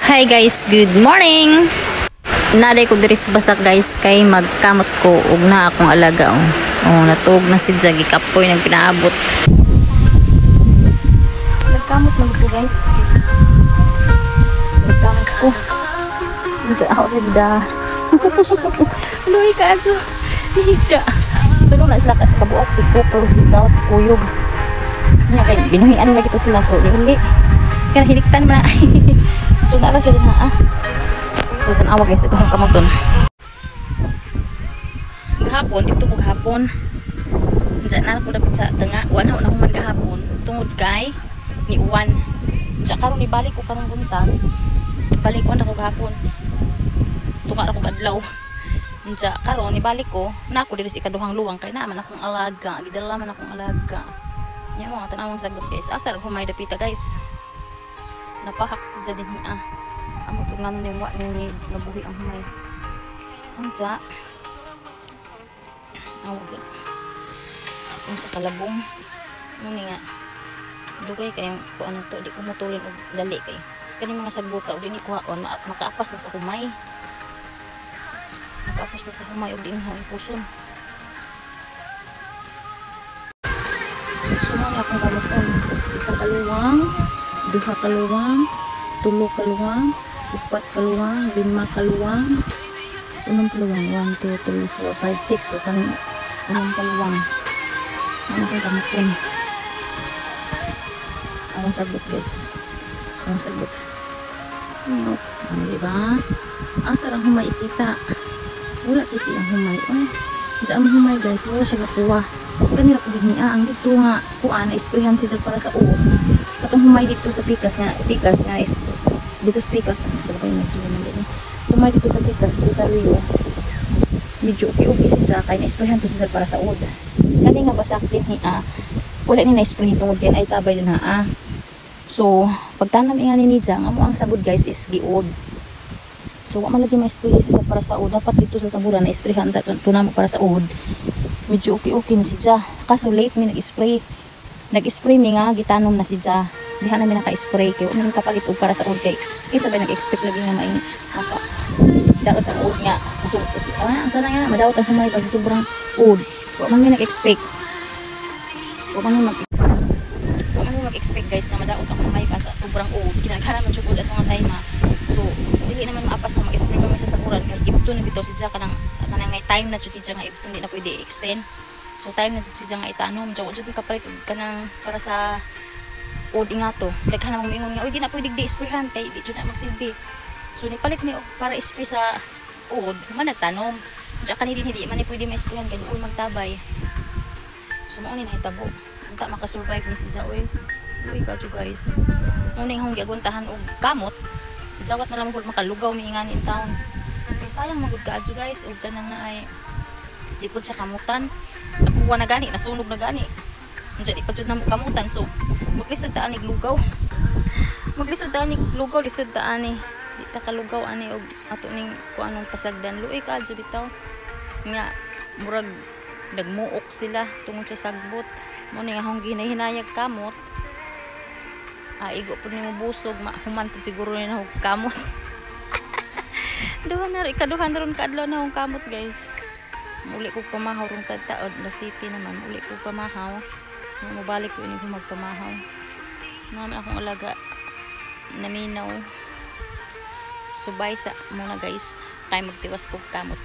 Hi guys, good morning. Naday ko diri sa basak, guys, kay magkamot ko ug na akong alaga oh. Oh, natuog na si Jagi, kapoy nang pinaabot. Nagkamot na ko, guys. Nagkamot ko. Hindi ako rin. Luy ka aso. Higa. Tulong na sila sa kabuok, si Cooper, si Scout, Kuyog. Nya kay binuhian lagi to sila, so dili. Kaya hiliktan man na. So naa sila na ah. So tan-awa, guys, ito ang kamoton. Gahapon, dito ko gahapon. Diyan na ako dapat sa tanga. Wala na human gahapon tungod kay ni uwan. Diyan karon ibalik ko karong buntag. Balik ko na ko gahapon. Tunga ra ko adlaw. Unsa karon ibalik ko na ako diri sa ikaduhang luwang kay naa man akong alaga, gidala man akong alaga. Nya mo tanawang sagot, guys. Asa ra humay dapita, guys. Napahak sa din ah. Amo to ngano ni wa ni nabuhi ang humay. Unsa? Aw, gud. Kung sa kalabong muni nga dugay kayong kung ano to, di ko mutulin og dali kay kani mga sagbuta og di ni kuhaon, makaapas na sa humay, makaapas na sa humay og di ni puson. So mo akong kamoton. Isa kaluwang, duha kaluwang, tulo kaluwang, upat kaluwang, lima kaluwang, unom kaluwang, 1, 2, 3, 4, 5, 6. So kan unom kaluwang. Ano akong kamoton. Ang sagot, guys. Ang sagot. Ano, ano, di ba? Asa ang humay ikita? Wala kiti ang humay. Ay, sa ang humay, guys, wala siya nakuha. Kanila ko din niya, ang dito nga, kuan, na-sprayhan siya para sa uod. Katong humay dito sa pikas nga, dito sa pikas, ano, sa kayo nagsulo man din. Humay dito sa pikas, dito sa Rio. Medyo okay-okay siya, kay na-sprayhan to siya para sa uod. Kani nga basak din niya, wala ni na-spray tungod kay ay tabay din ha. Ah. So, pagtanam nga ni Nidja, nga mo ang sabod, guys, is giod. So, wa man lagi ma-spray siya para sa uod. Dapat dito sa saburan na-sprayhan ta to namo para sa uod. Medyo okay-okay na siya. Kaso late mi nag-spray. Nag-spray mi nga gitanom na siya. Diha na mi naka-spray kay wa man kapalit og para sa uod kay kinsa ba nag-expect lagi nga may maka daot ang uod nga. So, ah, ang sana nga madaot ang humay pag sobrang uod. Wa man mi nag-expect. Wa man mi mag-expect, guys, na madaot ang humay pa sa sobrang uod. Kinagharan man jud ato nga time ah. So, dili naman maapas kung mag-spray pa mi sa sakuran kay ibton na bitaw siya kanang kanang ngay time na jud siya nga ibton, di na pwede i-extend. So time na jud siya nga itanom. Diyan wa jud mi kapalit og kanang para sa uod nga to. Daghan namang moingon nga, "Uy, di na pwede di sprayhan kay di jud na magsilbi." So nipalit mi og para spray sa uod, man nagtanom. Diyan kani din hindi man ni pwede ma-sprayhan kay duol magtabay. So mao ni nahitabo. Unta makasurvive ni siya oy. Uy kadyo, guys. Mao ning akong giaguntahan og kamot. Jawat na lang gud makalugaw mi ingani in town. Kay sayang magud kaadyo, guys, og kanang na ay di pud siya kamutan. Nakuha na gani, nasunog na gani. Unsa di pa jud namo kamutan, so maglisod ta anig lugaw. Maglisod ta anig lugaw, lisod ta ani. Di ta kalugaw ani og ato ning kuanong pasagdan. Luoy kaadyo bitaw. Nga murag nagmuok sila tungod sa sagbot. Mo ni akong ginahinayag kamot. Ah, igo pud nimo busog, mahuman pud siguro ni na kamot. Duha na ikaduha na ron kaadlaw na akong kamot, guys. Muli ko pamahaw rong tagtaod na city naman, muli ko pamahaw. Mubalik ko ini ko magpamahaw. Naman akong alaga naminaw. Subay sa muna, guys, kay magtiwas ko kamot.